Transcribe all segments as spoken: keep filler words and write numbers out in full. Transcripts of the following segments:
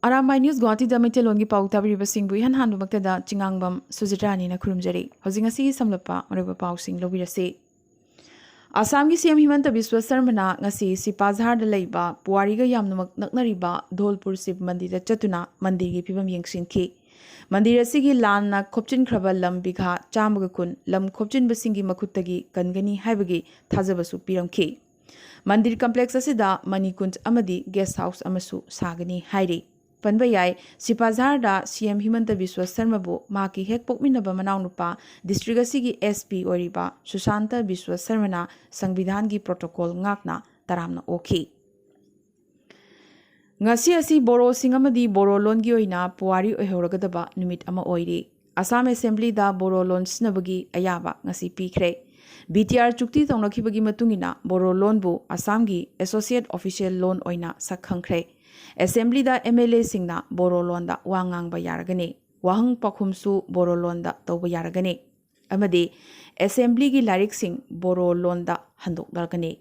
Arambai news ꯒꯨꯋꯥꯍꯥꯇꯤꯗ ꯃꯩꯇꯩꯂꯣꯟꯒꯤ ꯄꯥꯎ ꯇꯥꯕꯤꯔꯤꯕꯁꯤꯡꯕꯨ ꯏꯍꯥꯟ ꯍꯥꯟꯕꯃꯛꯇꯗ ꯆꯤꯉꯥꯡꯕꯝ ꯁꯨꯖꯤꯇ꯭ꯔꯥꯅꯤꯅ ꯈꯨꯔꯨꯝꯖꯔꯤ꯫ ꯍꯧꯖꯤꯛ ꯉꯁꯤꯒꯤ ꯁꯝꯂꯞꯄ ꯃꯔꯨꯑꯣꯏꯕ ꯄꯥꯎꯁꯤꯡ ꯂꯧꯕꯤꯔꯁꯤ꯫ ꯑꯁꯥꯝꯒꯤ ꯁꯤ ꯑꯦꯝ ꯍꯤꯃꯟꯇ ꯕꯤꯁ꯭ꯋ ꯁꯔꯃꯅ ꯉꯁꯤ ꯁꯤꯄꯥꯖꯥꯔꯗ ꯂꯩꯕ ꯄꯨꯋꯥꯔꯤꯒ ꯌꯥꯝꯅꯃꯛ ꯅꯛꯅꯔꯤꯕ ꯙꯣꯜꯄꯨꯔ ꯁꯤꯕ ꯃꯟꯗꯤꯔꯗ ꯆꯠꯇꯨꯅ ꯃꯟꯗꯤꯔꯒꯤ ꯐꯤꯕꯝ ꯌꯦꯡꯁꯤꯟꯈꯤ꯫ ꯃꯟꯗꯤꯔ ꯑꯁꯤꯒꯤ ꯂꯥꯟꯅ ꯈꯣꯞꯆꯤꯟꯈ꯭ꯔꯕ ꯂꯝ ꯕꯤꯘꯥ ꯆꯥꯝꯃꯒ ꯀꯨꯟ ꯂꯝ ꯈꯣꯞꯆꯤꯟꯕꯁꯤꯡꯒꯤ ꯃꯈꯨꯠꯇꯒꯤ ꯀꯟꯒꯅꯤ ꯍꯥꯏꯕꯒꯤ ꯊꯥꯖꯕꯁꯨ ꯄꯤꯔꯝꯈꯤ꯫ ꯃꯟꯗꯤꯔ ꯀꯝꯄ꯭ꯂꯦꯛꯁ ꯑꯁꯤꯗ ꯃꯅꯤꯀꯨꯟꯖ ꯑꯃꯗꯤ ꯒꯦꯁ ꯍꯥꯎꯁ ꯑꯃꯁꯨ ꯁꯥꯒꯅꯤ ꯍꯥꯏꯔꯤ꯫ ꯄꯟꯕ ꯌꯥꯏ, ꯁꯤꯄꯥꯖꯥꯔꯗ ꯁꯤ ꯑꯦꯝ ꯍꯤꯃꯟꯇ ꯕꯤꯁ꯭ꯋ ꯁꯔꯃꯕꯨ ꯃꯍꯥꯛꯀꯤ ꯍꯦꯛ ꯄꯣꯛꯃꯤꯟꯅꯕ ꯃꯅꯥꯎꯅꯨꯄꯥ ꯗꯤꯁꯇ꯭ꯔꯤꯛ ꯑꯁꯤꯒꯤ ꯑꯦꯁ ꯄꯤ ꯑꯣꯏꯔꯤꯕ ꯁꯨꯁꯥꯟꯇ ꯕꯤꯁ꯭ꯋ ꯁꯔꯃꯅ ꯁꯪꯕꯤꯙꯥꯟꯒꯤ ꯄ꯭ꯔꯣꯇꯣꯀꯣꯜ ꯉꯥꯛꯅ ꯇꯔꯥꯝꯅ ꯑꯣꯛꯈꯤ꯫ ꯉꯁꯤ ꯑꯁꯤ ꯕꯣꯔꯣꯁꯤꯡ ꯑꯃꯗꯤ ꯕꯣꯔꯣ ꯂꯣꯟꯒꯤ ꯑꯣꯏꯅ ꯄꯨꯋꯥꯔꯤ ꯑꯣꯏꯍꯧꯔꯒꯗꯕ ꯅꯨꯃꯤꯠ ꯑꯃ ꯑꯣꯏꯔꯤ꯫ ꯑꯁꯥꯝ ꯑꯦꯁꯦꯝꯕ꯭ꯂꯤꯗ ꯕꯣꯔꯣ ꯂꯣꯟ ꯁꯤꯖꯤꯟꯅꯕꯒꯤ ꯑꯌꯥꯕ ꯉꯁꯤ ꯄꯤꯈ꯭ꯔꯦ꯫ ꯕꯤ ꯇꯤ ꯑꯥꯔ ꯆꯨꯛꯇꯤ ꯇꯧꯅꯈꯤꯕꯒꯤ ꯃꯇꯨꯡ ꯏꯟꯅ ꯕꯣꯔꯣ ꯂꯣꯟꯕꯨ ꯑꯁꯥꯝꯒꯤ ꯑꯦꯁꯣꯁꯤꯌꯦꯠ ꯑꯣꯐꯤꯁꯤꯌꯦꯜ ꯂꯣꯟ ꯑꯣꯏꯅ ꯁꯛ ꯈꯪꯈ꯭ꯔꯦ꯫ ꯑꯦꯁꯦꯝꯕ꯭ꯂꯤꯗ ꯑꯦꯝ ꯑꯦꯜ ꯑꯦꯁꯤꯡꯅ ꯕꯣꯔꯣ ꯂꯣꯟꯗ ꯋꯥ ꯉꯥꯡꯕ ꯌꯥꯔꯒꯅꯤ꯫ ꯋꯥꯍꯪ ꯄꯥꯎꯈꯨꯝꯁꯨ ꯕꯣꯔꯣ ꯂꯣꯟꯗ ꯇꯧꯕ ꯌꯥꯔꯒꯅꯤ꯫ ꯑꯃꯗꯤ ꯑꯦꯁꯦꯝꯕ꯭ꯂꯤꯒꯤ ꯂꯥꯏꯔꯤꯛꯁꯤꯡ ꯕꯣꯔꯣ ꯂꯣꯟꯗ ꯍꯟꯗꯣꯛꯅꯔꯛꯀꯅꯤ꯫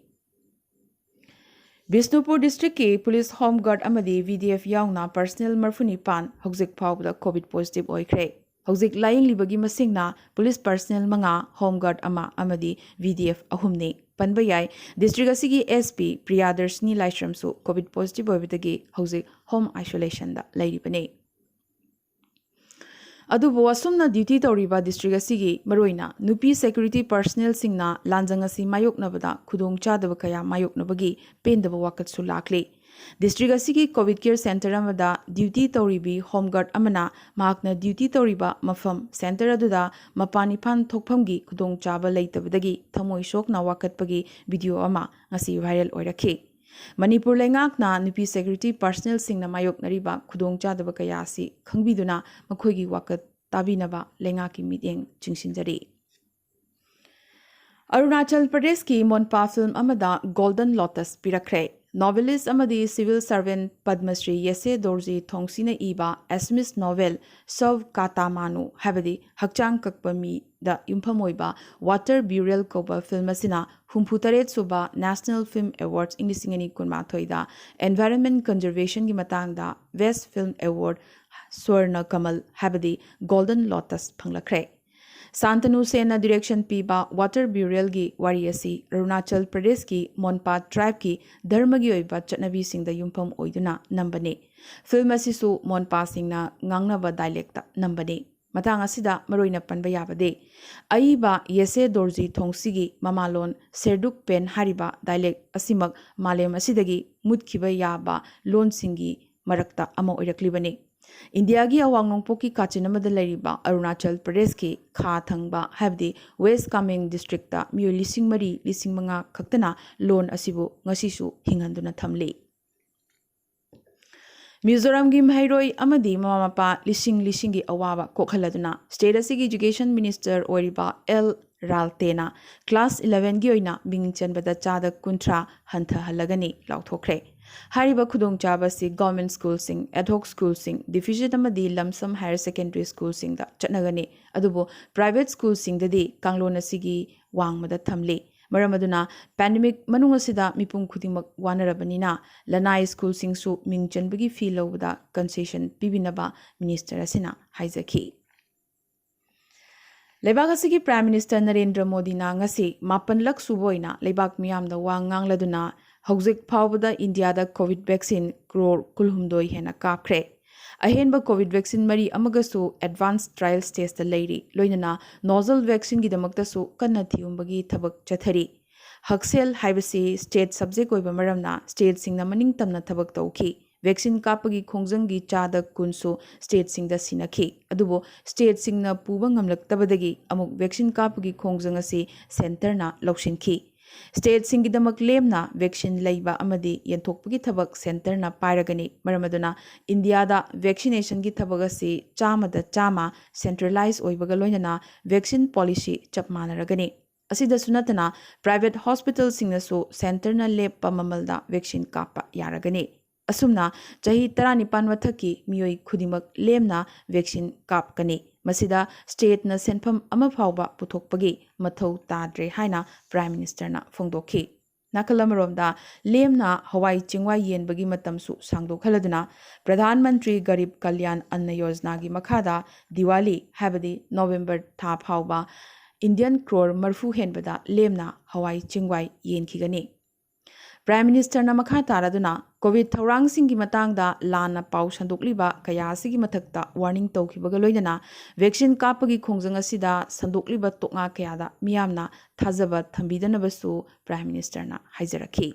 ꯕꯤꯁꯅꯨꯄꯨꯔ ꯗꯤꯁꯇ꯭ꯔꯤꯛꯀꯤ ꯄꯨꯂꯤꯁ ꯍꯣꯝ ꯒꯥꯔꯗ ꯑꯃꯗꯤ ꯚꯤ ꯗꯤ ꯑꯦꯐ ꯌꯥꯎꯅ ꯄꯔꯁꯅꯦꯜ ꯃꯔꯤꯐꯨꯅꯤꯄꯥꯟ ꯍꯧꯖꯤꯛ ꯐꯥꯎꯕꯗ ꯀꯣꯚꯤꯗ ꯄꯣꯖꯤꯇꯤꯚ ꯑꯣꯏꯈ꯭ꯔꯦ꯫ ꯍꯧꯖꯤꯛ ꯂꯥꯌꯦꯡꯂꯤꯕꯒꯤ ꯃꯁꯤꯡꯅ ꯄꯨꯂꯤꯁ ꯄꯔꯁꯅꯦꯜ ꯃꯉꯥ, ꯍꯣꯝ ꯒꯥꯔꯗ ꯑꯃ ꯑꯃꯗꯤ ꯚꯤ ꯗꯤ ꯑꯦꯐ ꯑꯍꯨꯝꯅꯤ꯫ ꯄꯟꯕ ꯌꯥꯏ, ꯗꯤꯁꯇ꯭ꯔꯤꯛ ꯑꯁꯤꯒꯤ ꯑꯦꯁ ꯄꯤ ꯄ꯭ꯔꯤꯌꯥꯗꯔꯁꯤꯅꯤ ꯂꯥꯏꯁ꯭ꯔꯝꯁꯨ ꯀꯣꯚꯤꯗ ꯄꯣꯖꯤꯇꯤꯚ ꯑꯣꯏꯕꯗꯒꯤ ꯍꯧꯖꯤꯛ ꯍꯣꯝ ꯑꯥꯏꯁꯣꯂꯦꯁꯟꯗ ꯂꯩꯔꯤꯕꯅꯤ꯫ ꯑꯗꯨꯕꯨ ꯑꯁꯨꯝꯅ ꯗ꯭ꯌꯨꯇꯤ ꯇꯧꯔꯤꯕ ꯗꯤꯁꯇ꯭ꯔꯤꯛ ꯑꯁꯤꯒꯤ ꯃꯔꯨꯑꯣꯏꯅ ꯅꯨꯄꯤ ꯁꯦꯀ꯭ꯌꯨꯔꯤꯇꯤ ꯄꯔꯁꯅꯦꯜꯁꯤꯡꯅ ꯂꯥꯟꯖꯪ ꯑꯁꯤ ꯃꯥꯌꯣꯛꯅꯕꯗ ꯈꯨꯗꯣꯡꯆꯥꯗꯕ ꯀꯌꯥ ꯃꯥꯌꯣꯛꯅꯕꯒꯤ ꯄꯦꯟꯗꯕ ꯋꯥꯀꯠꯁꯨ ꯂꯥꯛꯂꯤ꯫ ꯗꯤꯁꯇ꯭ꯔꯤꯛ ꯑꯁꯤꯒꯤ ꯀꯣꯚꯤꯗ ꯀꯦꯌꯔ ꯁꯦꯟꯇꯔ ꯑꯃꯗ ꯗ꯭ꯌꯨꯇꯤ ꯇꯧꯔꯤꯕꯤ ꯍꯣꯝ ꯒꯥꯔꯗ ꯑꯃꯅ ꯃꯍꯥꯛꯅ ꯗ꯭ꯌꯨꯇꯤ ꯇꯧꯔꯤꯕ ꯃꯐꯝ ꯁꯦꯟꯇꯔ ꯑꯗꯨꯗ ꯃꯄꯥꯟ ꯏꯄꯥꯟ ꯊꯣꯛꯐꯝꯒꯤ ꯈꯨꯗꯣꯡꯆꯥꯕ ꯂꯩꯇꯕꯗꯒꯤ ꯊꯃꯣꯏ ꯁꯣꯛꯅ ꯋꯥꯀꯠꯄꯒꯤ ꯚꯤꯗꯤꯑꯣ ꯑꯃ ꯉꯁꯤ ꯚꯥꯏꯔꯦꯜ ꯑꯣꯏꯔꯛꯈꯤ꯫ ꯃꯅꯤꯄꯨꯔ ꯂꯩꯉꯥꯛꯅ ꯅꯨꯄꯤ ꯁꯦꯀ꯭ꯌꯨꯔꯤꯇꯤ ꯄꯔꯁꯅꯦꯜꯁꯤꯡꯅ ꯃꯥꯌꯣꯛꯅꯔꯤꯕ ꯈꯨꯗꯣꯡꯆꯥꯗꯕ ꯀꯌꯥ ꯑꯁꯤ ꯈꯪꯕꯤꯗꯨꯅ ꯃꯈꯣꯏꯒꯤ ꯋꯥꯀꯠ ꯇꯥꯕꯤꯅꯕ ꯂꯩꯉꯥꯛꯀꯤ ꯃꯤꯠꯌꯦꯡ ꯆꯤꯡꯁꯤꯟꯖꯔꯤ꯫ ꯑꯔꯨꯅꯥꯆꯜ ꯄ꯭ꯔꯗꯦꯁꯀꯤ ꯃꯣꯟꯄꯥ ꯐꯤꯜꯝ ꯑꯃꯗ ꯒꯣꯜꯗꯟ ꯂꯣꯇꯁ ꯄꯤꯔꯛꯈ꯭ꯔꯦ꯫ Novelist ꯑꯃꯗꯤ civil servant ꯄꯗꯃꯁ꯭ꯔꯤ ꯌꯦꯁꯦ ꯗꯣꯔꯖꯤ ꯊꯣꯡꯁꯤꯅ ꯏꯕ Assamese novel ꯁꯕ ꯀꯥꯇꯥ ꯃꯥꯅꯨ, ꯍꯥꯏꯕꯗꯤ ꯍꯛꯆꯥꯡ ꯀꯛꯄ ꯃꯤꯗ ꯌꯨꯝꯐꯝ ꯑꯣꯏꯕ Water Burial ꯀꯧꯕ film ꯑꯁꯤꯅ ꯍꯨꯝꯐꯨꯇꯔꯦꯠ ꯁꯨꯕ National Film Awards ꯏꯪ ꯂꯤꯁꯤꯡ ꯑꯅꯤ ꯀꯨꯟꯃꯥꯊꯣꯏꯗ Environment Conservationꯒꯤ ꯃꯇꯥꯡꯗ Best Film Award ꯁ꯭ꯋꯔꯅ ꯀꯃꯜ, ꯍꯥꯏꯕꯗꯤ Golden Lotus ꯐꯪꯂꯛꯈ꯭ꯔꯦ꯫ ꯁꯥꯟꯇꯅꯨ ꯁꯦꯟꯅ direction ꯄꯤꯕ Water Burialꯒꯤ ꯋꯥꯔꯤ ꯑꯁꯤ ꯑꯔꯨꯅꯥꯆꯜ ꯄ꯭ꯔꯗꯦꯁꯀꯤ ꯃꯣꯟꯄꯥ tribeꯀꯤ ꯙꯔꯃꯒꯤ ꯑꯣꯏꯕ ꯆꯠꯅꯕꯤꯁꯤꯡꯗ ꯌꯨꯝꯐꯝ ꯑꯣꯏꯗꯨꯅ ꯅꯝꯕꯅꯤ꯫ Film ꯑꯁꯤꯁꯨ ꯃꯣꯟꯄꯥꯁꯤꯡꯅ ꯉꯥꯡꯅꯕ dialectꯇ ꯅꯝꯕꯅꯤ꯫ ꯃꯇꯥꯡ ꯑꯁꯤꯗ ꯃꯔꯨꯑꯣꯏꯅ ꯄꯟꯕ ꯌꯥꯕꯗꯤ, ꯑꯏꯕ ꯌꯦꯁꯦ ꯗꯣꯔꯖꯤ ꯊꯣꯡꯁꯤꯒꯤ ꯃꯃꯥꯂꯣꯟ ꯁꯦꯔꯗꯨꯛ ꯄꯦꯟ ꯍꯥꯏꯔꯤꯕ dialect ꯑꯁꯤꯃꯛ ꯃꯥꯂꯦꯝ ꯑꯁꯤꯗꯒꯤ ꯃꯨꯠꯈꯤꯕ ꯌꯥꯕ ꯂꯣꯟꯁꯤꯡꯒꯤ ꯃꯔꯛꯇ ꯑꯃ ꯑꯣꯏꯔꯛꯂꯤꯕꯅꯤ꯫ ꯏꯟꯗꯤꯌꯥꯒꯤ ꯑꯋꯥꯡ ꯅꯣꯡꯄꯣꯛꯀꯤ ꯀꯥꯆꯤꯟ ꯑꯃꯗ ꯂꯩꯔꯤꯕ ꯑꯔꯨꯅꯥꯆꯜ ꯄ꯭ꯔꯗꯦꯁꯀꯤ ꯈꯥ ꯊꯪꯕ, ꯍꯥꯏꯕꯗꯤ West Kameng districtꯇ ꯃꯤꯑꯣꯏ ꯂꯤꯁꯤꯡ ꯃꯔꯤ, ꯂꯤꯁꯤꯡ ꯃꯉꯥ ꯈꯛꯇꯅ ꯂꯣꯟ ꯑꯁꯤꯕꯨ ꯉꯁꯤꯁꯨ ꯍꯤꯡꯍꯟꯗꯨꯅ ꯊꯝꯂꯤ꯫ ꯃꯤꯖꯣꯔꯥꯝꯒꯤ ꯃꯍꯩꯔꯣꯏ ꯑꯃꯗꯤ ꯃꯃꯥ ꯃꯄꯥ ꯂꯤꯁꯤꯡ ꯂꯤꯁꯤꯡꯒꯤ ꯑꯋꯥꯕ ꯀꯣꯛꯍꯜꯂꯗꯨꯅ state ꯑꯁꯤꯒꯤ education minister ꯑꯣꯏꯔꯤꯕ ꯑꯦꯜ ꯔꯥꯜꯇꯦꯅ class elevenꯒꯤ ꯑꯣꯏꯅ ꯃꯤꯡ ꯆꯟꯕꯗ ꯆꯥꯗ ꯀꯨꯟꯊ꯭ꯔꯥ ꯍꯟꯊꯍꯜꯂꯒꯅꯤ ꯂꯥꯎꯊꯣꯛꯈ꯭ꯔꯦ꯫ ꯍꯥꯏꯔꯤꯕ ꯈꯨꯗꯣꯡꯆꯥꯕ ꯑꯁꯤ government schoolꯁꯤꯡ, ad hoc schoolꯁꯤꯡ, deficit ꯑꯃꯗꯤ lump sum higher secondary schoolꯁꯤꯡꯗ ꯆꯠꯅꯒꯅꯤ꯫ ꯑꯗꯨꯕꯨ private schoolꯁꯤꯡꯗꯗꯤ ꯀꯥꯡꯂꯣꯟ ꯑꯁꯤꯒꯤ ꯋꯥꯡꯃꯗ ꯊꯝꯂꯤ꯫ ꯃꯔꯝ ꯑꯗꯨꯅ pandemic ꯃꯅꯨꯡ ꯑꯁꯤꯗ ꯃꯤꯄꯨꯝ ꯈꯨꯗꯤꯡꯃꯛ ꯋꯥꯅꯔꯕꯅꯤꯅ ꯂꯅꯥꯏ schoolꯁꯤꯡꯁꯨ ꯃꯤꯡ ꯆꯟꯕꯒꯤ fee ꯂꯧꯕꯗ concession ꯄꯤꯕꯤꯅꯕ minister ꯑꯁꯤꯅ ꯍꯥꯏꯖꯈꯤ꯫ ꯂꯩꯕꯥꯛ ꯑꯁꯤꯒꯤ Prime Minister ꯅꯔꯦꯟꯗ꯭ꯔ ꯃꯣꯗꯤꯅ ꯉꯁꯤ ꯃꯥꯄꯟꯂꯛ ꯁꯨꯕ ꯑꯣꯏꯅ ꯂꯩꯕꯥꯛ ꯃꯤꯌꯥꯝꯗ ꯋꯥ ꯉꯥꯡꯂꯗꯨꯅ ꯍꯧꯖꯤꯛ ꯐꯥꯎꯕꯗ ꯏꯟꯗꯤꯌꯥꯗ COVID vaccine crore ꯀꯨꯟꯍꯨꯝꯗꯣꯏ ꯍꯦꯟꯅ ꯀꯥꯞꯈ꯭ꯔꯦ꯫ ꯑꯍꯦꯟꯕ COVID vaccine ꯃꯔꯤ ꯑꯃꯒꯁꯨ advance trial stageꯇ ꯂꯩꯔꯤ, ꯂꯣꯏꯅꯅ novel vaccineꯒꯤꯗꯃꯛꯇꯁꯨ ꯀꯟꯅ ꯊꯤꯍꯨꯝꯕꯒꯤ ꯊꯕꯛ ꯆꯠꯊꯔꯤ꯫ ꯍꯛꯁꯦꯜ ꯍꯥꯏꯕꯁꯤ state subject ꯑꯣꯏꯕ ꯃꯔꯝꯅ stateꯁꯤꯡꯅ ꯃꯅꯤꯡ ꯇꯝꯅ ꯊꯕꯛ ꯇꯧꯈꯤ꯫ Vaccine ꯀꯥꯞꯄꯒꯤ ꯈꯣꯡꯖꯪꯒꯤ ꯆꯥꯗ ꯀꯨꯟꯁꯨ stateꯁꯤꯡꯗ ꯁꯤꯟꯅꯈꯤ꯫ ꯑꯗꯨꯕꯨ stateꯁꯤꯡꯅ ꯄꯨꯕ ꯉꯝꯂꯛꯇꯕꯗꯒꯤ ꯑꯃꯨꯛ vaccine ꯀꯥꯞꯄꯒꯤ ꯈꯣꯡꯖꯪ ꯑꯁꯤ centreꯅ ꯂꯧꯁꯤꯟꯈꯤ꯫ Stateꯁꯤꯡꯒꯤꯗꯃꯛ ꯂꯦꯝꯅ vaccine ꯂꯩꯕ ꯑꯃꯗꯤ ꯌꯦꯟꯊꯣꯛꯄꯒꯤ ꯊꯕꯛ centreꯅ ꯄꯥꯏꯔꯒꯅꯤ꯫ ꯃꯔꯝ ꯑꯗꯨꯅ ꯏꯟꯗꯤꯌꯥꯗ vaccinationꯒꯤ ꯊꯕꯛ ꯑꯁꯤ ꯆꯥꯝꯃꯗ ꯆꯥꯝꯃ centralize ꯑꯣꯏꯕꯒ ꯂꯣꯏꯅꯅ vaccine policy ꯆꯞ ꯃꯥꯟꯅꯔꯒꯅꯤ꯫ ꯑꯁꯤꯗꯁꯨ ꯅꯠꯇꯅ private hospitalꯁꯤꯡꯅꯁꯨ centreꯅ ꯂꯦꯞꯄ ꯃꯃꯜꯗ vaccine ꯀꯥꯞꯄ ꯌꯥꯔꯒꯅꯤ꯫ ꯑꯁꯨꯝꯅ ꯆꯍꯤ ꯇꯔꯥꯅꯤꯄꯥꯟ ꯃꯊꯛꯀꯤ ꯃꯤꯑꯣꯏ ꯈꯨꯗꯤꯡꯃꯛ ꯂꯦꯝꯅ vaccine ꯀꯥꯞꯀꯅꯤ꯫ ꯃꯁꯤꯗ stateꯅ ꯁꯦꯟꯐꯝ ꯑꯃ ꯐꯥꯎꯕ ꯄꯨꯊꯣꯛꯄꯒꯤ ꯃꯊꯧ ꯇꯥꯗ꯭ꯔꯦ ꯍꯥꯏꯅ Prime Ministerꯅ ꯐꯣꯡꯗꯣꯛꯈꯤ꯫ ꯅꯥꯀꯜ ꯑꯃꯔꯣꯝꯗ, ꯂꯦꯝꯅ ꯍꯋꯥꯏ ꯆꯦꯡꯋꯥꯏ ꯌꯦꯟꯕꯒꯤ ꯃꯇꯝꯁꯨ ꯁꯥꯡꯗꯣꯛꯍꯜꯂꯗꯨꯅ Pradhan Mantri Garib Kalyan Anna Yojanagꯤ ꯃꯈꯥꯗ ꯗꯤꯋꯥꯂꯤ, ꯍꯥꯏꯕꯗꯤ November ꯊꯥ ꯐꯥꯎꯕ Indian crore ꯃꯔꯤꯐꯨ ꯍꯦꯟꯕꯗ ꯂꯦꯝꯅ ꯍꯋꯥꯏ ꯆꯦꯡꯋꯥꯏ ꯌꯦꯟꯈꯤꯒꯅꯤ꯫ Prime Ministerꯅ ꯃꯈꯥ ꯇꯥꯔꯗꯨꯅ COVID ꯊꯧꯔꯥꯡꯁꯤꯡꯒꯤ ꯃꯇꯥꯡꯗ ꯂꯥꯟꯅ ꯄꯥꯎ ꯁꯟꯗꯣꯛꯂꯤꯕ ꯀꯌꯥ ꯑꯁꯤꯒꯤ ꯃꯊꯛꯇ warning ꯇꯧꯈꯤꯕꯒ ꯂꯣꯏꯅꯅ vaccine ꯀꯥꯞꯄꯒꯤ ꯈꯣꯡꯖꯪ ꯑꯁꯤꯗ ꯁꯟꯗꯣꯛꯂꯤꯕ ꯇꯣꯛꯉꯥ ꯀꯌꯥꯗ ꯃꯤꯌꯥꯝꯅ ꯊꯥꯖꯕ ꯊꯝꯕꯤꯗꯅꯕꯁꯨ Prime Ministerꯅ ꯍꯥꯏꯖꯔꯛꯈꯤ꯫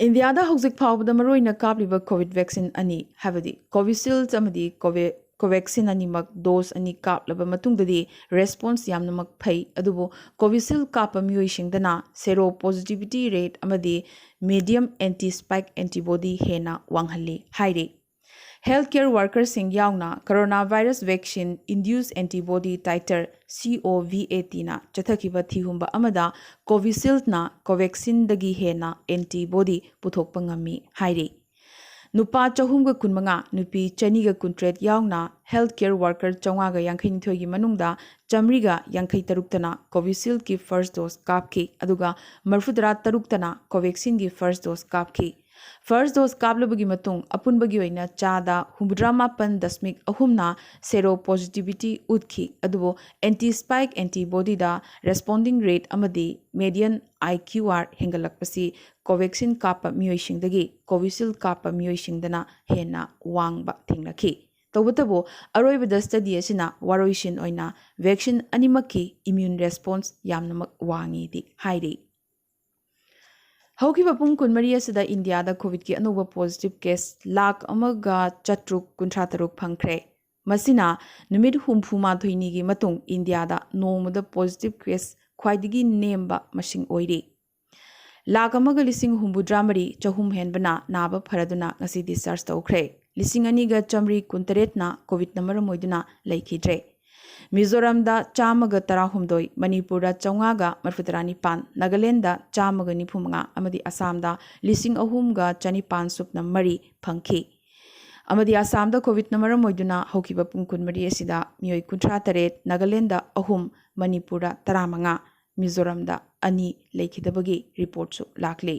ꯏꯟꯗꯤꯌꯥꯗ ꯍꯧꯖꯤꯛ ꯐꯥꯎꯕꯗ ꯃꯔꯨꯑꯣꯏꯅ ꯀꯥꯞꯂꯤꯕ COVID vaccine ꯑꯅꯤ, ꯍꯥꯏꯕꯗꯤ Covishield ꯑꯃꯗꯤ Cove-, Covaxin ꯑꯅꯤꯃꯛ dose ꯑꯅꯤ ꯀꯥꯞꯂꯕ ꯃꯇꯨꯡꯗꯗꯤ response ꯌꯥꯝꯅꯃꯛ ꯐꯩ, ꯑꯗꯨꯕꯨ Covishield ꯀꯥꯞꯄ ꯃꯤꯑꯣꯏꯁꯤꯡꯗꯅ seropositivity rate ꯑꯃꯗꯤ medium anti-spike antibody ꯍꯦꯟꯅ ꯋꯥꯡꯍꯜꯂꯤ ꯍꯥꯏꯔꯤ꯫ Healthcare workerꯁꯤꯡ ꯌꯥꯎꯅ coronavirus vaccine induced antibody titer, COVATꯅ ꯆꯠꯊꯈꯤꯕ ꯊꯤꯍꯨꯝꯕ ꯑꯃꯗ Covishieldꯅ Covaxinꯗꯒꯤ ꯍꯦꯟꯅ antibody ꯄꯨꯊꯣꯛꯄ ꯉꯝꯃꯤ ꯍꯥꯏꯔꯤ꯫ ꯅꯨꯄꯥ ꯆꯍꯨꯝꯒ ꯀꯨꯟꯃꯉꯥ, ꯅꯨꯄꯤ ꯆꯅꯤꯒ ꯀꯨꯟꯇꯔꯦꯠ ꯌꯥꯎꯅ healthcare worker ꯆꯥꯝꯃꯉꯥꯒ ꯌꯥꯡꯈꯩꯅꯤꯊꯣꯏꯒꯤ ꯃꯅꯨꯡꯗ ꯆꯥꯝꯃꯔꯤꯒ ꯌꯥꯡꯈꯩ ꯇꯔꯨꯛꯇꯅ Covishieldꯀꯤ first dose ꯀꯥꯞꯈꯤ, ꯑꯗꯨꯒ ꯃꯔꯤꯐꯨꯇꯔꯥ ꯇꯔꯨꯛꯇꯅ Covaxinꯒꯤ first dose ꯀꯥꯞꯈꯤ꯫ First dose ꯀꯥꯞꯂꯕꯒꯤ ꯃꯇꯨꯡ ꯑꯄꯨꯟꯕꯒꯤ ꯑꯣꯏꯅ ꯆꯥꯗ ꯍꯨꯝꯐꯨꯇꯔꯥ ꯃꯥꯄꯟ ꯗꯁꯃꯤꯛ ꯑꯍꯨꯝꯅ seropositivity ꯎꯠꯈꯤ, ꯑꯗꯨꯕꯨ anti-spike antibodyꯗ responding rate ꯑꯃꯗꯤ median IQR ꯍꯦꯟꯒꯠꯂꯛꯄꯁꯤ Covaxin ꯀꯥꯞꯄ ꯃꯤꯑꯣꯏꯁꯤꯡꯗꯒꯤ Covishield ꯀꯥꯞꯄ ꯃꯤꯑꯣꯏꯁꯤꯡꯗꯅ ꯍꯦꯟꯅ ꯋꯥꯡꯕ ꯊꯦꯡꯅꯈꯤ꯫ ꯇꯧꯕꯇꯕꯨ, ꯑꯔꯣꯏꯕꯗ study ꯑꯁꯤꯅ ꯋꯥꯔꯣꯏꯁꯤꯟ ꯑꯣꯏꯅ vaccine ꯑꯅꯤꯃꯛꯀꯤ immune response ꯌꯥꯝꯅꯃꯛ ꯋꯥꯡꯉꯤꯗꯤ ꯍꯥꯏꯔꯤ꯫ ꯍꯧꯈꯤꯕ ꯄꯨꯡ ꯀꯨꯟꯃꯔꯤ ꯑꯁꯤꯗ ꯏꯟꯗꯤꯌꯥꯗ COVIDꯀꯤ ꯑꯅꯧꯕ positive case ꯂꯥꯈ ꯑꯃꯒ ꯆꯥꯇ꯭ꯔꯨꯛ ꯀꯨꯟꯊ꯭ꯔꯥ ꯇꯔꯨꯛ ꯐꯪꯈ꯭ꯔꯦ꯫ ꯃꯁꯤꯅ ꯅꯨꯃꯤꯠ ꯍꯨꯝꯐꯨ ꯃꯥꯊꯣꯏꯅꯤꯒꯤ ꯃꯇꯨꯡ ꯏꯟꯗꯤꯌꯥꯗ ꯅꯣꯡꯃꯗ positive case ꯈ꯭ꯋꯥꯏꯗꯒꯤ ꯅꯦꯝꯕ ꯃꯁꯤꯡ ꯑꯣꯏꯔꯤ꯫ ꯂꯥꯈ ꯑꯃꯒ ꯂꯤꯁꯤꯡ ꯍꯨꯝꯐꯨꯇꯔꯥ ꯃꯔꯤ ꯆꯍꯨꯝ ꯍꯦꯟꯕꯅ ꯅꯥꯕ ꯐꯔꯗꯨꯅ ꯉꯁꯤ discharge ꯇꯧꯈ꯭ꯔꯦ꯫ ꯂꯤꯁꯤꯡ ꯑꯅꯤꯒ ꯆꯥꯝꯃꯔꯤ ꯀꯨꯟꯇꯔꯦꯠꯅ COVIDꯅ ꯃꯔꯝ ꯑꯣꯏꯗꯨꯅ ꯂꯩꯈꯤꯗ꯭ꯔꯦ꯫ ꯃꯤꯖꯣꯔꯥꯝꯗ ꯆꯥꯝꯃꯒ ꯇꯔꯥꯍꯨꯝꯗꯣꯏ, ꯃꯅꯤꯄꯨꯔꯗ ꯆꯥꯝꯃꯉꯥꯒ ꯃꯔꯤꯐꯨꯇꯔꯥ ꯅꯤꯄꯥꯟ, ꯅꯥꯒꯥꯂꯦꯟꯗ ꯆꯥꯝꯃꯒ ꯅꯤꯐꯨꯃꯉꯥ ꯑꯃꯗꯤ ꯑꯁꯥꯝꯗ ꯂꯤꯁꯤꯡ ꯑꯍꯨꯝꯒ ꯆꯅꯤꯄꯥꯟ ꯁꯨꯞꯅ ꯃꯔꯤ ꯐꯪꯈꯤ꯫ ꯑꯃꯗꯤ ꯑꯁꯥꯝꯗ ꯀꯣꯚꯤꯗꯅ ꯃꯔꯝ ꯑꯣꯏꯗꯨꯅ ꯍꯧꯈꯤꯕ ꯄꯨꯡ ꯀꯨꯟꯃꯔꯤ ꯑꯁꯤꯗ ꯃꯤꯑꯣꯏ ꯀꯨꯟꯊ꯭ꯔꯥ ꯇꯔꯦꯠ, ꯅꯥꯒꯥꯂꯦꯟꯗ ꯑꯍꯨꯝ, ꯃꯅꯤꯄꯨꯔꯗ ꯇꯔꯥꯃꯉꯥ, ꯃꯤꯖꯣꯔꯥꯝꯗ ꯑꯅꯤ ꯂꯩꯈꯤꯗꯕꯒꯤ ꯔꯤꯄꯣꯔꯠꯁꯨ ꯂꯥꯛꯂꯤ꯫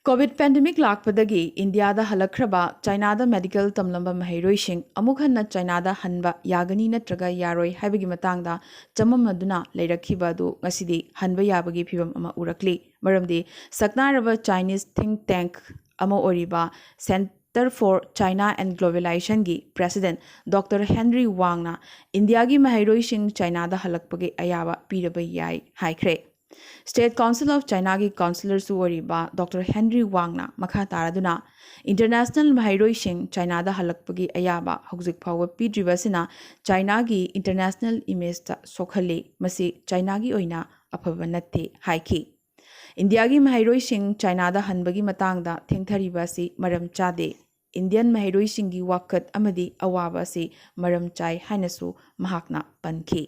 ꯀꯣꯚꯤꯗ ꯄꯦꯟꯗꯦꯃꯤꯛ ꯂꯥꯛꯄꯗꯒꯤ ꯏꯟꯗꯤꯌꯥꯗ ꯍꯜꯂꯛꯈ꯭ꯔꯕ ꯆꯥꯏꯅꯥꯗ ꯃꯦꯗꯤꯀꯦꯜ ꯇꯝꯂꯝꯕ ꯃꯍꯩꯔꯣꯏꯁꯤꯡ ꯑꯃꯨꯛ ꯍꯟꯅ ꯆꯥꯏꯅꯥꯗ ꯍꯟꯕ ꯌꯥꯒꯅꯤ ꯅꯠꯇ꯭ꯔꯒ ꯌꯥꯔꯣꯏ ꯍꯥꯏꯕꯒꯤ ꯃꯇꯥꯡꯗ ꯆꯃꯝꯅꯗꯨꯅ ꯂꯩꯔꯛꯈꯤꯕ ꯑꯗꯨ ꯉꯁꯤꯗꯤ ꯍꯟꯕ ꯌꯥꯕꯒꯤ ꯐꯤꯚꯝ ꯑꯃ ꯎꯔꯛꯂꯤ꯫ ꯃꯔꯝꯗꯤ ꯁꯛꯅꯥꯏꯔꯕ Chinese think tank ꯑꯃ ꯑꯣꯏꯔꯤꯕ Center for China and Globalizationꯒꯤ President Doctor Henry Wangꯅ ꯏꯟꯗꯤꯌꯥꯒꯤ ꯃꯍꯩꯔꯣꯏꯁꯤꯡ ꯆꯥꯏꯅꯥꯗ ꯍꯜꯂꯛꯄꯒꯤ ꯑꯌꯥꯕ ꯄꯤꯔꯕ ꯌꯥꯏ ꯍꯥꯏꯈ꯭ꯔꯦ꯫ State Council of Chinaꯒꯤ councillorꯁꯨ ꯑꯣꯏꯔꯤꯕ Doctor Henry Wangꯅ ꯃꯈꯥ ꯇꯥꯔꯗꯨꯅ, international ꯃꯍꯩꯔꯣꯏꯁꯤꯡ ꯆꯥꯏꯅꯥꯗ ꯍꯜꯂꯛꯄꯒꯤ ꯑꯌꯥꯕ ꯍꯧꯖꯤꯛ ꯐꯥꯎꯕ ꯄꯤꯗ꯭ꯔꯤꯕ ꯑꯁꯤꯅ ꯆꯥꯏꯅꯥꯒꯤ international imageꯇ ꯁꯣꯛꯍꯜꯂꯤ, ꯃꯁꯤ ꯆꯥꯏꯅꯥꯒꯤ ꯑꯣꯏꯅ ꯑꯐꯕ ꯅꯠꯇꯦ ꯍꯥꯏꯈꯤ꯫ ꯏꯟꯗꯤꯌꯥꯒꯤ ꯃꯍꯩꯔꯣꯏꯁꯤꯡ ꯆꯥꯏꯅꯥꯗ ꯍꯟꯕꯒꯤ ꯃꯇꯥꯡꯗ ꯊꯦꯡꯊꯔꯤꯕ ꯑꯁꯤ ꯃꯔꯝ ꯆꯥꯗꯦ꯫ ꯏꯟꯗꯤꯌꯟ ꯃꯍꯩꯔꯣꯏꯁꯤꯡꯒꯤ ꯋꯥꯀꯠ ꯑꯃꯗꯤ ꯑꯋꯥꯕ ꯑꯁꯤ ꯃꯔꯝ ꯆꯥꯏ ꯍꯥꯏꯅꯁꯨ ꯃꯍꯥꯛꯅ ꯄꯟꯈꯤ꯫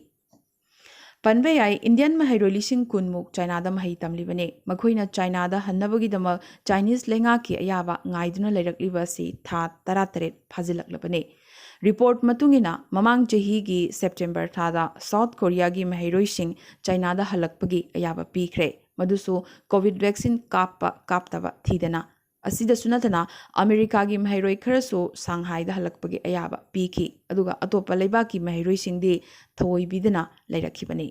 ꯄꯟꯕ ꯌꯥꯏ, ꯏꯟꯗꯤꯌꯟ ꯃꯍꯩꯔꯣꯏ ꯂꯤꯁꯤꯡ ꯀꯨꯟꯃꯨꯛ ꯆꯥꯏꯅꯥꯗ ꯃꯍꯩ ꯇꯝꯂꯤꯕꯅꯤ꯫ ꯃꯈꯣꯏꯅ ꯆꯥꯏꯅꯥꯗ ꯍꯟꯅꯕꯒꯤꯗꯃꯛ ꯆꯥꯏꯅꯤꯁ ꯂꯩꯉꯥꯛꯀꯤ ꯑꯌꯥꯕ ꯉꯥꯏꯗꯨꯅ ꯂꯩꯔꯛꯂꯤꯕ ꯑꯁꯤ ꯊꯥ ꯇꯔꯥꯇꯔꯦꯠ ꯐꯥꯖꯤꯜꯂꯛꯂꯕꯅꯤ꯫ ꯔꯤꯄꯣꯔꯠ ꯃꯇꯨꯡ ꯏꯟꯅ, ꯃꯃꯥꯡ ꯆꯍꯤꯒꯤ ꯁꯦꯞꯇꯦꯝꯕꯔ ꯊꯥꯗ ꯁꯥꯎꯠ ꯀꯣꯔꯤꯌꯥꯒꯤ ꯃꯍꯩꯔꯣꯏꯁꯤꯡ ꯆꯥꯏꯅꯥꯗ ꯍꯜꯂꯛꯄꯒꯤ ꯑꯌꯥꯕ ꯄꯤꯈ꯭ꯔꯦ, ꯃꯗꯨꯁꯨ ꯀꯣꯚꯤꯗ ꯚꯦꯛꯁꯤꯟ ꯀꯥꯞꯄ ꯀꯥꯞꯇꯕ ꯊꯤꯗꯅ꯫ ꯑꯁꯤꯗꯁꯨ ꯅꯠꯇꯅ, ꯑꯃꯦꯔꯤꯀꯥꯒꯤ ꯃꯍꯩꯔꯣꯏ ꯈꯔꯁꯨ ꯁꯥꯡꯍꯥꯏꯗ ꯍꯜꯂꯛꯄꯒꯤ ꯑꯌꯥꯕ ꯄꯤꯈꯤ, ꯑꯗꯨꯒ ꯑꯇꯣꯞꯄ ꯂꯩꯕꯥꯛꯀꯤ ꯃꯍꯩꯔꯣꯏꯁꯤꯡꯗꯤ ꯊꯑꯣꯏꯕꯤꯗꯅ ꯂꯩꯔꯛꯈꯤꯕꯅꯤ꯫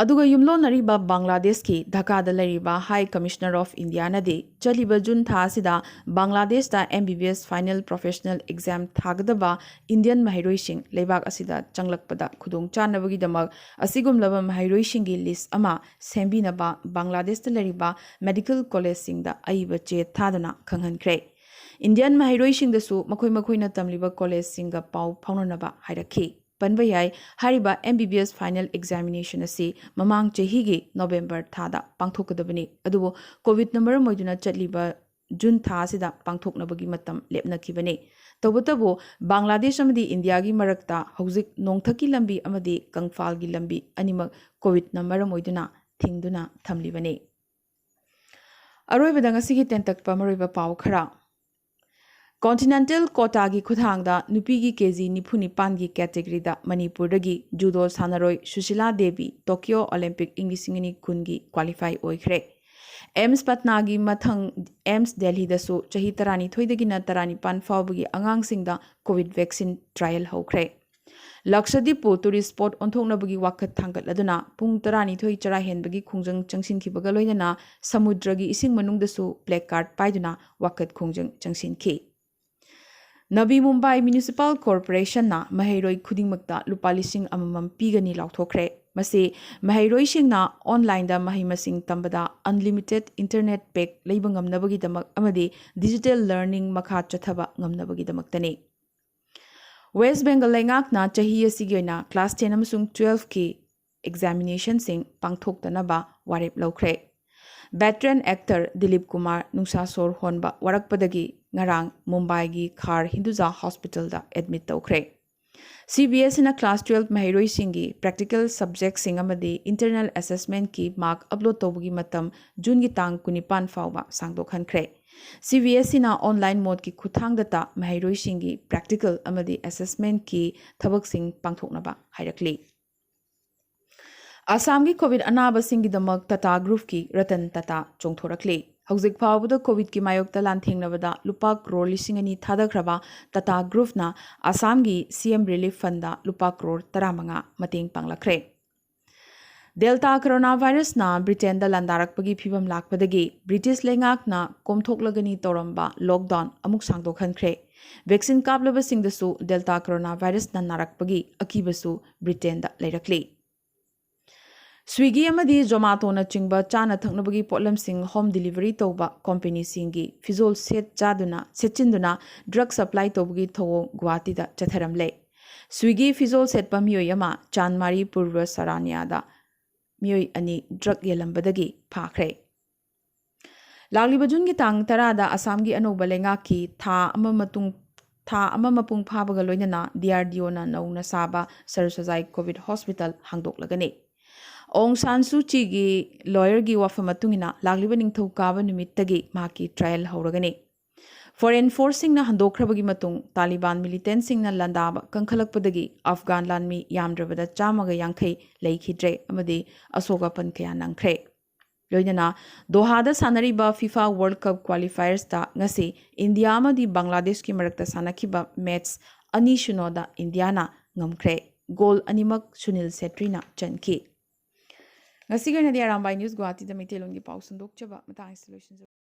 ꯑꯗꯨꯒ ꯌꯨꯝꯂꯣꯟꯅꯔꯤꯕ ꯕꯪꯒ꯭ꯂꯥꯗꯦꯁꯀꯤ ꯙꯥꯀꯥꯗ ꯂꯩꯔꯤꯕ High Commissioner of Indiaꯅꯗꯤ ꯆꯠꯂꯤꯕ ꯖꯨꯟ ꯊꯥ ꯑꯁꯤꯗ ꯕꯪꯒ꯭ꯂꯥꯗꯦꯁꯇ M B B S final professional exam ꯊꯥꯒꯗꯕ ꯏꯟꯗꯤꯌꯟ ꯃꯍꯩꯔꯣꯏꯁꯤꯡ ꯂꯩꯕꯥꯛ ꯑꯁꯤꯗ ꯆꯪꯂꯛꯄꯗ ꯈꯨꯗꯣꯡꯆꯥꯅꯕꯒꯤꯗꯃꯛ ꯑꯁꯤꯒꯨꯝꯂꯕ ꯃꯍꯩꯔꯣꯏꯁꯤꯡꯒꯤ ꯂꯤꯁ ꯑꯃ ꯁꯦꯝꯕꯤꯅꯕ ꯕꯪꯒ꯭ꯂꯥꯗꯦꯁꯇ ꯂꯩꯔꯤꯕ ꯃꯦꯗꯤꯀꯦꯜ ꯀꯣꯂꯦꯖꯁꯤꯡꯗ ꯑꯏꯕ ꯆꯦ ꯊꯥꯗꯨꯅ ꯈꯪꯍꯟꯈ꯭ꯔꯦ꯫ ꯏꯟꯗꯤꯌꯟ ꯃꯍꯩꯔꯣꯏꯁꯤꯡꯗꯁꯨ ꯃꯈꯣꯏ ꯃꯈꯣꯏꯅ ꯇꯝꯂꯤꯕ ꯀꯣꯂꯦꯖꯁꯤꯡꯒ ꯄꯥꯎ ꯐꯥꯎꯅꯅꯕ ꯍꯥꯏꯔꯛꯈꯤ꯫ ꯄꯟꯕ ꯌꯥꯏ, ꯍꯥꯏꯔꯤꯕ M B B S final examination ꯑꯁꯤ ꯃꯃꯥꯡ ꯆꯍꯤꯒꯤ ꯅꯣꯕꯦꯝꯕꯔ ꯊꯥꯗ ꯄꯥꯡꯊꯣꯛꯀꯗꯕꯅꯤ, ꯑꯗꯨꯕꯨ ꯀꯣꯚꯤꯗꯅ ꯃꯔꯝ ꯑꯣꯏꯗꯨꯅ ꯆꯠꯂꯤꯕ ꯖꯨꯟ ꯊꯥ ꯑꯁꯤꯗ ꯄꯥꯡꯊꯣꯛꯅꯕꯒꯤ ꯃꯇꯝ ꯂꯦꯞꯅꯈꯤꯕꯅꯤ꯫ ꯇꯧꯕꯇꯕꯨ, ꯕꯪꯒ꯭ꯂꯥꯗꯦꯁ ꯑꯃꯗꯤ ꯏꯟꯗꯤꯌꯥꯒꯤ ꯃꯔꯛꯇ ꯍꯧꯖꯤꯛ ꯅꯣꯡꯊꯛꯀꯤ ꯂꯝꯕꯤ ꯑꯃꯗꯤ ꯀꯪꯐꯥꯜꯒꯤ ꯂꯝꯕꯤ ꯑꯅꯤꯃꯛ ꯀꯣꯚꯤꯗꯅ ꯃꯔꯝ ꯑꯣꯏꯗꯨꯅ ꯊꯤꯡꯗꯨꯅ ꯊꯝꯂꯤꯕꯅꯤ꯫ ꯑꯔꯣꯏꯕꯗ ꯉꯁꯤꯒꯤ ꯇꯦꯟꯇꯛꯄ ꯃꯔꯨꯑꯣꯏꯕ ꯄꯥꯎ ꯈꯔ꯫ ꯀꯣꯟꯇꯤꯅꯦꯟꯇꯦꯜ ꯀꯣꯇꯥꯒꯤ ꯈꯨꯠꯊꯥꯡꯗ ꯅꯨꯄꯤꯒꯤ ꯀꯦ ꯖꯤ ꯅꯤꯐꯨ ꯅꯤꯄꯥꯟꯒꯤ ꯀꯦꯇꯦꯒꯔꯤꯗ ꯃꯅꯤꯄꯨꯔꯗꯒꯤ ꯖꯨꯗꯣ ꯁꯥꯟꯅꯔꯣꯏ ꯁꯨꯁꯤꯂꯥ ꯗꯦꯕꯤ ꯇꯣꯀꯤꯌꯣ ꯑꯣꯂꯤꯝꯄꯤꯛ ꯏꯪ ꯂꯤꯁꯤꯡ ꯑꯅꯤ ꯀꯨꯟꯒꯤ ꯀ꯭ꯋꯥꯂꯤꯐꯥꯏ ꯑꯣꯏꯈ꯭ꯔꯦ꯫ ꯑꯦꯝꯁ ꯄꯠꯅꯥꯒꯤ ꯃꯊꯪ ꯑꯦꯝꯁ ꯗꯦꯜꯍꯤꯗꯁꯨ ꯆꯍꯤ ꯇꯔꯥꯅꯤꯊꯣꯏꯗꯒꯤꯅ ꯇꯔꯥꯅꯤꯄꯥꯟ ꯐꯥꯎꯕꯒꯤ ꯑꯉꯥꯡꯁꯤꯡꯗ ꯀꯣꯚꯤꯗ ꯚꯦꯛꯁꯤꯟ ꯇ꯭ꯔꯥꯏꯌꯦꯜ ꯍꯧꯈ꯭ꯔꯦ꯫ ꯂꯛꯁꯗꯤꯞꯄꯨ ꯇꯨꯔꯤꯁ ꯁ꯭ꯄꯣꯠ ꯑꯣꯟꯊꯣꯛꯅꯕꯒꯤ ꯋꯥꯈꯜ ꯊꯥꯡꯒꯠꯂꯗꯨꯅ ꯄꯨꯡ ꯇꯔꯥꯅꯤꯊꯣꯏ ꯆꯔꯥ ꯍꯦꯟꯕꯒꯤ ꯈꯣꯡꯖꯪ ꯆꯪꯁꯤꯟꯈꯤꯕꯒ ꯂꯣꯏꯅꯅ ꯁꯃꯨꯗ꯭ꯔꯒꯤ ꯏꯁꯤꯡ ꯃꯅꯨꯡꯗꯁꯨ ꯄ꯭ꯂꯦ ꯀꯥꯔꯗ ꯄꯥꯏꯗꯨꯅ ꯋꯥꯈꯜ ꯈꯣꯡꯖꯪ ꯆꯪꯁꯤꯟꯈꯤ꯫ ꯅꯕꯤ ꯃꯨꯝꯕꯥꯏ ꯃ꯭ꯌꯨꯅꯤꯁꯤꯄꯥꯜ ꯀꯣꯔꯄꯣꯔꯦꯁꯟꯅ ꯃꯍꯩꯔꯣꯏ ꯈꯨꯗꯤꯡꯃꯛꯇ ꯂꯨꯄꯥ ꯂꯤꯁꯤꯡ ꯑꯃꯃꯝ ꯄꯤꯒꯅꯤ ꯂꯥꯎꯊꯣꯛꯈ꯭ꯔꯦ꯫ ꯃꯁꯤ ꯃꯍꯩꯔꯣꯏꯁꯤꯡꯅ ꯑꯣꯟꯂꯥꯏꯟꯗ ꯃꯍꯩ ꯃꯁꯤꯡ ꯇꯝꯕꯗ ꯑꯟꯂꯤꯃꯤꯇꯦꯗ ꯏꯟꯇꯔꯅꯦꯠ ꯄꯦꯛ ꯂꯩꯕ ꯉꯝꯅꯕꯒꯤꯗꯃꯛ ꯑꯃꯗꯤ ꯗꯤꯖꯤꯇꯦꯜ ꯂꯔꯅꯤꯡ ꯃꯈꯥ ꯆꯠꯊꯕ ꯉꯝꯅꯕꯒꯤꯗꯃꯛꯇꯅꯤ꯫ ꯋꯦꯁ ꯕꯦꯡꯒꯜ ꯂꯩꯉꯥꯛꯅ ꯆꯍꯤ ꯑꯁꯤꯒꯤ ꯑꯣꯏꯅ ꯀ꯭ꯂꯥꯁ ꯇꯦꯟ ꯑꯃꯁꯨꯡ ꯇꯨꯋꯦꯜꯐꯀꯤ ꯑꯦꯛꯖꯥꯃꯤꯅꯦꯁꯟꯁꯤꯡ ꯄꯥꯡꯊꯣꯛꯇꯅꯕ ꯋꯥꯔꯦꯞ ꯂꯧꯈ꯭ꯔꯦ꯫ ꯚꯦꯇꯔꯟ ꯑꯦꯛꯇꯔ ꯗꯤꯂꯤꯞ ꯀꯨꯃꯥꯔ ꯅꯨꯡꯁꯥ ꯁꯣꯔ ꯍꯣꯟꯕ ꯋꯥꯔꯛꯄꯗꯒꯤ ꯉꯔꯥꯡ ꯃꯨꯝꯕꯥꯏꯒꯤ ꯈꯥꯔ ꯍꯤꯟꯗꯨꯖꯥ ꯍꯣꯁꯄꯤꯇꯥꯜꯗ ꯑꯦꯗꯃꯤꯠ ꯇꯧꯈ꯭ꯔꯦ꯫ ꯁꯤ ꯕꯤ ꯑꯦꯁ ꯏꯅ ꯀ꯭ꯂꯥꯁ ꯇꯨꯋꯦꯜꯐ ꯃꯍꯩꯔꯣꯏꯁꯤꯡꯒꯤ ꯄ꯭ꯔꯦꯛꯇꯤꯀꯦꯜ ꯁꯕꯖꯦꯛꯁꯤꯡ ꯑꯃꯗꯤ ꯏꯟꯇꯔꯅꯦꯜ ꯑꯦꯁꯦꯁꯃꯦꯟꯠꯀꯤ ꯃꯥꯔꯛ ꯑꯞꯂꯣꯗ ꯇꯧꯕꯒꯤ ꯃꯇꯝ ꯖꯨꯟꯒꯤ ꯇꯥꯡ ꯀꯨꯟꯅꯤꯄꯥꯟ ꯐꯥꯎꯕ ꯁꯥꯡꯗꯣꯛꯍꯟꯈ꯭ꯔꯦ꯫ ꯁꯤ ꯕꯤ ꯑꯦꯁ ꯏꯅ ꯑꯣꯟꯂꯥꯏꯟ ꯃꯣꯗꯀꯤ ꯈꯨꯠꯊꯥꯡꯗꯇ ꯃꯍꯩꯔꯣꯏꯁꯤꯡꯒꯤ ꯄ꯭ꯔꯦꯛꯇꯤꯀꯦꯜ ꯑꯃꯗꯤ ꯑꯦꯁꯦꯁꯃꯦꯟꯠꯀꯤ ꯊꯕꯛꯁꯤꯡ ꯄꯥꯡꯊꯣꯛꯅꯕ ꯍꯥꯏꯔꯛꯂꯤ꯫ ꯑꯁꯥꯝꯒꯤ ꯀꯣꯚꯤꯗ ꯑꯅꯥꯕꯁꯤꯡꯒꯤꯗꯃꯛ ꯇꯥꯇꯥ ꯒ꯭ꯔꯨꯞꯀꯤ ꯔꯇꯟ ꯇꯥꯇꯥ ꯆꯣꯡꯊꯣꯔꯛꯂꯤ꯫ ꯍꯧꯖꯤꯛ ꯐꯥꯎꯕꯗ ꯀꯣꯚꯤꯗꯀꯤ ꯃꯥꯌꯣꯛꯇ ꯂꯥꯟꯊꯦꯡꯅꯕꯗ ꯂꯨꯄꯥ ꯀ꯭ꯔꯣꯔ ꯂꯤꯁꯤꯡ ꯑꯅꯤ ꯊꯥꯗꯈ꯭ꯔꯕ ꯇꯥꯇꯥ ꯒ꯭ꯔꯨꯞꯅ ꯑꯁꯥꯝꯒꯤ ꯁꯤ ꯑꯦꯝ ꯔꯤꯂꯤꯐ ꯐꯟꯗ ꯂꯨꯄꯥ ꯀ꯭ꯔꯣꯔ ꯇꯔꯥꯃꯉꯥ ꯃꯇꯦꯡ ꯄꯥꯡꯂꯛꯈ꯭ꯔꯦ꯫ ꯗꯦꯜꯇꯥ ꯀꯣꯔꯣꯅꯥ ꯚꯥꯏꯔꯁꯅ ꯕ꯭ꯔꯤꯇꯦꯟꯗ ꯂꯥꯟꯗꯥꯔꯛꯄꯒꯤ ꯐꯤꯚꯝ ꯂꯥꯛꯄꯗꯒꯤ ꯕ꯭ꯔꯤꯇꯤꯁ ꯂꯩꯉꯥꯛꯅ ꯀꯣꯝꯊꯣꯛꯂꯒꯅꯤ ꯇꯧꯔꯝꯕ ꯂꯣꯛꯗꯥꯎꯟ ꯑꯃꯨꯛ ꯁꯥꯡꯗꯣꯛꯍꯟꯈ꯭ꯔꯦ꯫ ꯚꯦꯛꯁꯤꯟ ꯀꯥꯞꯂꯕꯁꯤꯡꯗꯁꯨ ꯗꯦꯜꯇꯥ ꯀꯣꯔꯣꯅꯥ ꯚꯥꯏꯔꯁꯅ ꯅꯥꯔꯛꯄꯒꯤ ꯑꯀꯤꯕꯁꯨ ꯕ꯭ꯔꯤꯇꯦꯟꯗ ꯂꯩꯔꯛꯂꯤ꯫ ꯁ꯭ꯋꯤꯒꯤ ꯑꯃꯗꯤ ꯖꯣꯃꯥꯇꯣꯅꯆꯤꯡꯕ ꯆꯥꯅ ꯊꯛꯅꯕꯒꯤ ꯄꯣꯠꯂꯝꯁꯤꯡ ꯍꯣꯝ ꯗꯤꯂꯤꯚꯔꯤ ꯇꯧꯕ ꯀꯣꯝꯄꯦꯅꯤꯁꯤꯡꯒꯤ ꯐꯤꯖꯣꯜ ꯁꯦꯠ ꯆꯥꯗꯨꯅ, ꯁꯦꯠꯆꯤꯟꯗꯨꯅ ꯗ꯭ꯔꯒ ꯁꯄ꯭ꯂꯥꯏ ꯇꯧꯕꯒꯤ ꯊꯧꯑꯣꯡ ꯒꯨꯋꯥꯍꯥꯇꯤꯗ ꯆꯠꯊꯔꯝꯂꯦ꯫ ꯁ꯭ꯋꯤꯒꯤ ꯐꯤꯖꯣꯜ ꯁꯦꯠꯄ ꯃꯤꯑꯣꯏ ꯑꯃ ꯆꯥꯟꯃꯥꯔꯤ ꯄꯨꯔꯕ ꯁꯔꯥꯅꯤꯌꯥꯗ ꯃꯤꯑꯣꯏ ꯑꯅꯤ ꯗ꯭ꯔꯒ ꯌꯦꯜꯂꯝꯕꯗꯒꯤ ꯐꯥꯈ꯭ꯔꯦ꯫ ꯂꯥꯛꯂꯤꯕ ꯖꯨꯟꯒꯤ ꯇꯥꯡ ꯇꯔꯥꯗ ꯑꯁꯥꯝꯒꯤ ꯑꯅꯧꯕ ꯂꯩꯉꯥꯛꯀꯤ ꯊꯥ ꯑꯃ ꯃꯇꯨꯡ ꯊꯥ ꯑꯃ ꯃꯄꯨꯡ ꯐꯥꯕꯒ ꯂꯣꯏꯅꯅ ꯗꯤ ꯑꯥꯔ ꯗꯤ ꯑꯣꯅ ꯅꯧꯅ ꯁꯥꯕ ꯁꯔꯨ ꯁꯖꯥꯏ ꯀꯣꯚꯤꯗ ꯍꯣꯁꯄꯤꯇꯥꯜ ꯍꯥꯡꯗꯣꯛꯂꯒꯅꯤ꯫ ꯑꯣꯡ ꯁꯥꯟ ꯁꯨ ꯆꯤꯒꯤ ꯂꯣꯌꯔꯒꯤ ꯋꯥꯐꯝ ꯃꯇꯨꯡ ꯏꯟꯅ ꯂꯥꯛꯂꯤꯕ ꯅꯤꯡꯊꯧꯀꯥꯕ ꯅꯨꯃꯤꯠꯇꯒꯤ ꯃꯍꯥꯛꯀꯤ ꯇ꯭ꯔꯥꯌꯦꯜ ꯍꯧꯔꯒꯅꯤ꯫ ꯐꯣꯔꯦꯟ ꯐꯣꯔꯁꯁꯤꯡꯅ ꯍꯟꯗꯣꯛꯈ꯭ꯔꯕꯒꯤ ꯃꯇꯨꯡ ꯇꯥꯂꯤꯕꯥꯟ ꯃꯤꯂꯤꯇꯦꯟꯁꯤꯡꯅ ꯂꯥꯟꯗꯥꯕ ꯀꯟꯈꯠꯂꯛꯄꯗꯒꯤ ꯑꯐꯒꯥꯟ ꯂꯥꯟꯃꯤ ꯌꯥꯝꯗ꯭ꯔꯕꯗ ꯆꯥꯝꯃꯒ ꯌꯥꯡꯈꯩ ꯂꯩꯈꯤꯗ꯭ꯔꯦ ꯑꯃꯗꯤ ꯑꯁꯣꯛ ꯑꯄꯟ ꯀꯌꯥ ꯅꯪꯈ꯭ꯔꯦ꯫ ꯂꯣꯏꯅꯅ ꯗꯣꯍꯥꯗ ꯁꯥꯟꯅꯔꯤꯕ ꯐꯤꯐꯥ ꯋꯥꯔꯜꯗ ꯀꯞ ꯀ꯭ꯋꯥꯂꯤꯐꯥꯌꯔꯁꯇ ꯉꯁꯤ ꯏꯟꯗꯤꯌꯥ ꯑꯃꯗꯤ ꯕꯪꯒ꯭ꯂꯥꯗꯦꯁꯀꯤ ꯃꯔꯛꯇ ꯁꯥꯟꯅꯈꯤꯕ ꯃꯦꯠꯆ ꯑꯅꯤ ꯁꯨꯅꯣꯗ ꯏꯟꯗꯤꯌꯥꯅ ꯉꯝꯈ꯭ꯔꯦ꯫ ꯒꯣꯜ ꯑꯅꯤꯃꯛ ꯁꯨꯅꯤꯜ ꯁꯦꯇ꯭ꯔꯤꯅ ꯆꯟꯈꯤ꯫ ꯉꯁꯤꯒꯤ ꯑꯣꯏꯅꯗꯤ ꯑꯔꯥꯝꯕꯥꯏ ꯅ꯭ꯌꯨꯁ ꯒꯨꯋꯥꯍꯥꯇꯤꯗ ꯃꯩꯇꯩꯂꯣꯟꯒꯤ ꯄꯥꯎ ꯁꯟꯗꯣꯛꯆꯕ ꯃꯇꯥꯡ ꯑꯁꯤꯗ ꯂꯣꯏꯁꯤꯟꯖꯔꯦ꯫